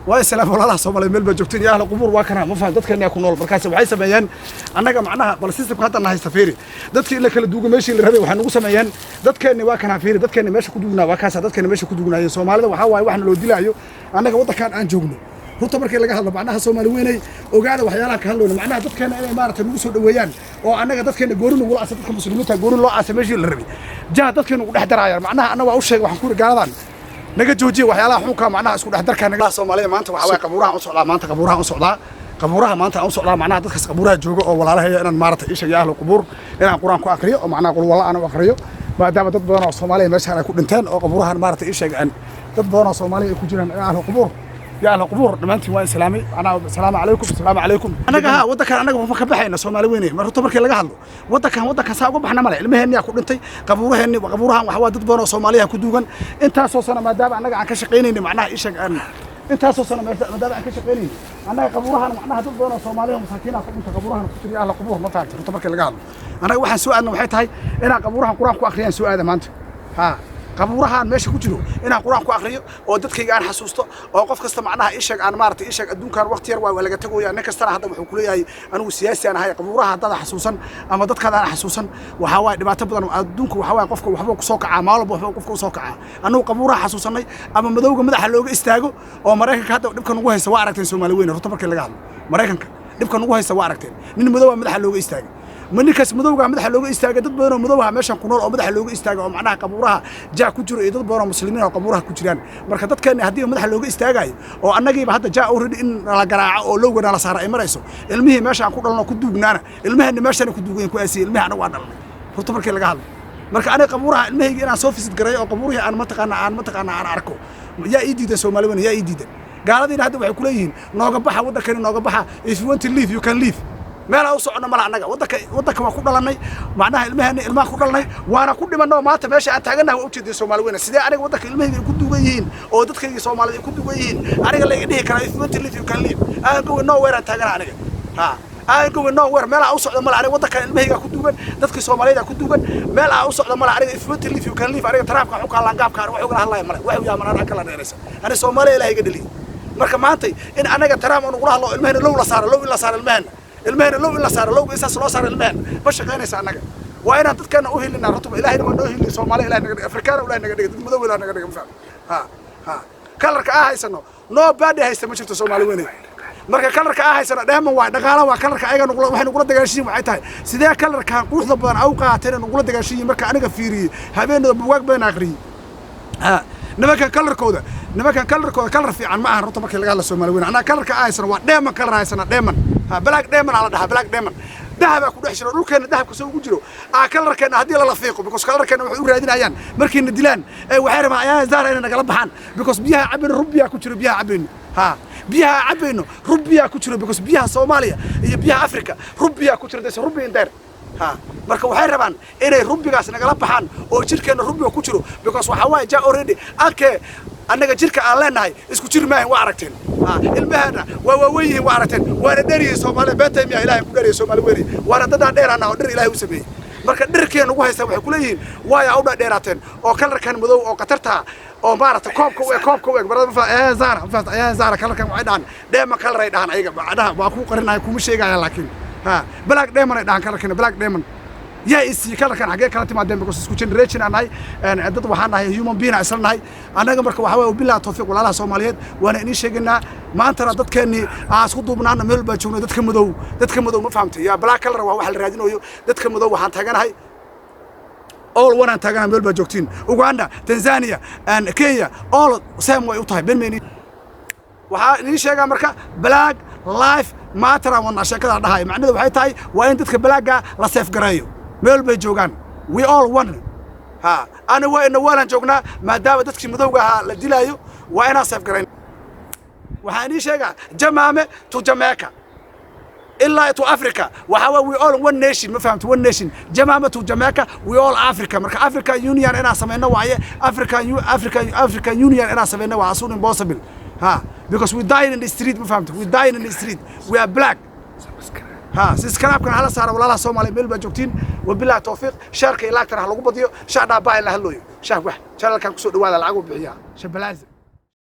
Waa islaam walaalaha Soomaaliya meel baa joogteen iyo ahla qubuur. Waa kana, ma faham, dadkeena ku nool. Markaas waxay sameeyeen annaga, macnaha, bal systemka hadda na haysta fiiri. Dadkii in la kala duugo meeshii la rabay, waxay nagu sameeyeen dadkeenni. Waa kana, fiiri, dadkeenni meesha ku duugnaa. Waa kaasa dadkeenni meesha ku duugnaayeen. Soomaalida waxaa waaye waxna loo dilaayo annaga waddankan aan joogno. Runta markii laga hadlo, macnaha, Soomaali weynay, ogaada waxyaalaha ka hadlayno. Macnaha, dadkeena inay maaragtay nagu soo dhoweeyaan oo annaga dadkeena gooni nagula aasa, dadka Muslimiinta gooni loo aasa meeshii la rabay, jaha dadkeena ugu dhex daraayaan. Macnaha, anna waa u sheegay, waxaan ku yidhi gaaladan naga joojiya waxyaalaha xunka, macnaha isku dhex darka naga. Soomaalida maanta waxaa waaye qabuuraha u socdaa. Maanta qabuuraha u socdaa, qabuuraha maanta aan u socdaa. Macnaha, dadkaas qabuuraha jooga oo walaalahaya inaan maaragtay isha iyo ahlu qubuur inaan Qur-aan ku akriyo oo macnaha qul walla aan u akriyo, maadaama dad badan oo Soomaaliya meeshaan ay ku dhinteen oo qabuurahan maaragtay isheeg aan dad badan oo Soomaaliya ay ku jiraan. Ahlu qubuur, يا أهل القبور, dhammaantiin waan islaamay. Anaa asalaamu calaykum, asalaamu calaykum. Annaga ha waddankan annaga ma ka baxayna. Soomaali weyne, mar runta markii laga hadlo, waddankan saa uga baxna male. Ilmaheenniyaa ku dhintay qabuuraheenni. Qabuurahan waxa waa dad badan oo Soomaaliya ku duugan intaasoo sano. Maadaama annaga aan ka shaqaynayna, macnaha ishag aan intaasoo sano maadaama aan ka shaqaynayna annaga qabuurahan, macnaha, dad badan oo Soomaaliya masaakiina ku dhintay qabuurahan ku jira, ahla qubuur. Ma fahamtay? Runta markii laga hadlo, annaga waxaan soo aadna waxay tahay inaan qabuurahan Qur-aan ku akhriyaan soo aada maanta. Ha qabuurahan meesha ku jiro inaan Qur-aan ku akriyo oo dadkayga aan xasuusto oo qof kasta, macnaha, isheeg aan maaragtay isheeg adduunkan waqti yar waa laga tagoyaa. Nin kastana hadda wuxuu kuleeyahay anigu siyaasi aan ahay. Qabuuraha haddaad xasuusan ama dadkaada aan xasuusan, waxaa waaye dhibaato badan. Adduunka waxaa waaye qofka waxba kusoo kacaa, maalin walba waxba qofka usoo kacaa. Annagu qabuuraha xasuusanay ama madowga madaxa looga istaago oo Maraykanka hadda dhibka nagu haysta waa aragteen. Soomaali weyne, runta markii laga hadlo, Maraykanka dhibka nagu haysta waa aragteen. Nin madowaa madaxa looga istaagay. Ma ninkaas madowgaa madaxa looga istaagay? Dad badan oo madowha meeshan ku nool oo madaxa looga istaagay oo macnaha qabuuraha jaa ku jiro iyo dad badan oo Muslimiin oo qabuuraha ku jiraan. Marka dadkeena haddii madaxa looga istaagayo oo annagiiba hadda jaa already in nala garaaco oo lowga nala saara ay marayso, ilmihii meesha aan ku dhalno ku duugnaana, ilmaheenna meeshaan ku duugayen ku aasiyey ilmihii annagu aan dhalnay. Runta markii laga hadlo, marka aniga qabuuraha ilmahayga inaan soo visit gareeyo oo qabuurihii aan mataqaana aan arko, yaa ii diidan? Soomaali weyne, yaa ii diidan? Gaaladiina hadda waxay kuleeyihiin nooga baxa waddankani, nooga baxa. If you want to leave, you can leave. Meelaa u socono mala annaga. Waddanka waa ku dhalannay, macnaha ilmaheena ilmaha ku dhalnay, waana ku dhimanno. Maanta meesha aan taagannahay waa ujeedaya. Soomaali weyne, sidee aniga waddanka ilmahayga ay ku duugan yihiin oo dadkayga Soomaalida ay ku duugan yihiin aniga layga dhihi karaa "If you want to leave, you can leave"? Aan going nowhere aan taagana aniga. Ha aan going nowhere, meelaa u socdo mala aniga. Waddankan ilmahayga ku duugan, dadkii Soomaaliyeed ku duugan, meel aa u socdo mala aniga. If you want to leave, you can leave. Aniga Trumpka xukaa laangaabka wax ugala hadlaya male. Wax yaa manaan kala dheeraysa. Ani Soomaaliya Ilaahay iga dhaliyay. Marka maantay in anaga Trump aan ugula hadlo ilmahayna low la saaro, low in la saaro ilmahayna, ilmahayna low in la saaro, lowga isaas loo saaro ilmahayna, ma shaqaynaysa. Annaga waa inaan dadkeena u hilinaa. Runtuba Ilaahayna waa noo hiliyay. Soomaaliya Ilahay naga dhigay, Afrikaana Ilahay naga dhigay, dad madow Ilahay naga dhigay. Ma fahmi? Ha colorka aa haysano nobody haysta ma jirto, Soomaali weyne. Marka colorka aa haysano dheeman waay, dhaqaala waa colorka ayaga nugula. Waxay nugula dagaashiyin waxay tahay sidee colorkan quruxda badan au qaateen nugula dagaashiyin. Marka aniga fiiriyey habeenada, buugaag badan akhriyey, ha nimankan colorkooda color fiican ma ahan. Runta markii laga hadla, Soomaali weyne, annaga colorka aa haysano waa dheeman. Color haysana dheeman, ha black dheeman aa la dhahaa. Black dheeman dahabaa ku dhex jiro. Dhulkeena dahabka soo ugu jiro aa colorkeena haddii lala fiiqo, because colorkeena waxay u raadinayaan markayna dilaan ee waxay rabaan ayaa zaara inay nagala baxaan, because biyaha cabayno rubbiyaa ku jiro. Biyaha cabayno, ha biyaha cabayno rubbiyaa ku jiro, because biyaha Soomaaliya iyo biyaha Africa rubbiyaa ku jiro. There's rubbi in there. Ha marka waxay rabaan inay rubbigaas nagala baxaan oo jirkeena rubbiga ku jiro, because waxaa waaye ja already arkee annaga jirka aan leenahay isku jir maahan. Waa aragteen. Ha ilmaheena waa waaweyn yihiin, waa aragteen, waana dheer yihiin. Soomaaliya beentay miyaa? Ilaahay ku dheeriya. Soomaali weyne, waana dadaan dheeraana oo dher Ilaahay u sameeyey. Marka dherkeena ugu haysta waxay kuleeyihiin waaya u dheeraateen oo colorkan madow oo khatarta oo maaragtay koobka u eg, koobka u eg barada ma ayaa zaara ma fahamta? Ayaa zaara colorkan waxay dhahan dheema color ay dhahan ayaga. Macnaha waa ku qarinaya, kuma sheegaya, laakiin ha black diamond ay dhahan colorkan, black diamond. Yaa isiiye colorkan? Xaggee kala timaadeen? Because isku generation aan nahay, dad waxaan nahay human being aan isla nahay annaga. Marka waxaa waye, billahi tawfiiq, walaalaha Soomaaliyeed, waana inii sheegaynaa maantana dadkeennii aan isku duubnaana meel baa joogno. Dadka madow, ma fahamtay? Yaa black color waa waxa la raadinayo. Dadka madow waxaan taaganahay all one aan taaganahay. Meel baa joogtiin, Uganda, Tanzania and Kenya, all same way u tahay. Ben meni waxaa inii sheegaa. Marka Black Life Matter aan wadnaa sheekada la dhahayo, macnaheedu waxay tahay waa in dadka blackga la save gareeyo meel bay joogaan. We all one. Ha ana waa ina waalaan joognaa. Maadaama dadkii madowga ahaa la dilaayo, waa inaan save garayn. Waxaa inii sheegaa Jamaame to Jamaica ilaa to Africa, waxaa waa we all one nation. Ma fahamta? One nation, Jamaame to Jamaica, we all Africa. Marka Africa Union inaan samayno waaye. African Union inaan samayno waa as soon impossible. Ha because we dying in the street. Ma fahamta? We dying in the street. We are black. Ha subscribe-kan hala saara, walaalaha Soomaaliya meel baa joogtiin. Wabillahi tawfiiq. Shareka iyo liketana ha lagu badiyo. Shaah dhaabaa in la hadlooyo shaah wax channelkan kusoo dhawaada, lacag u bixiyaa shabalaazi.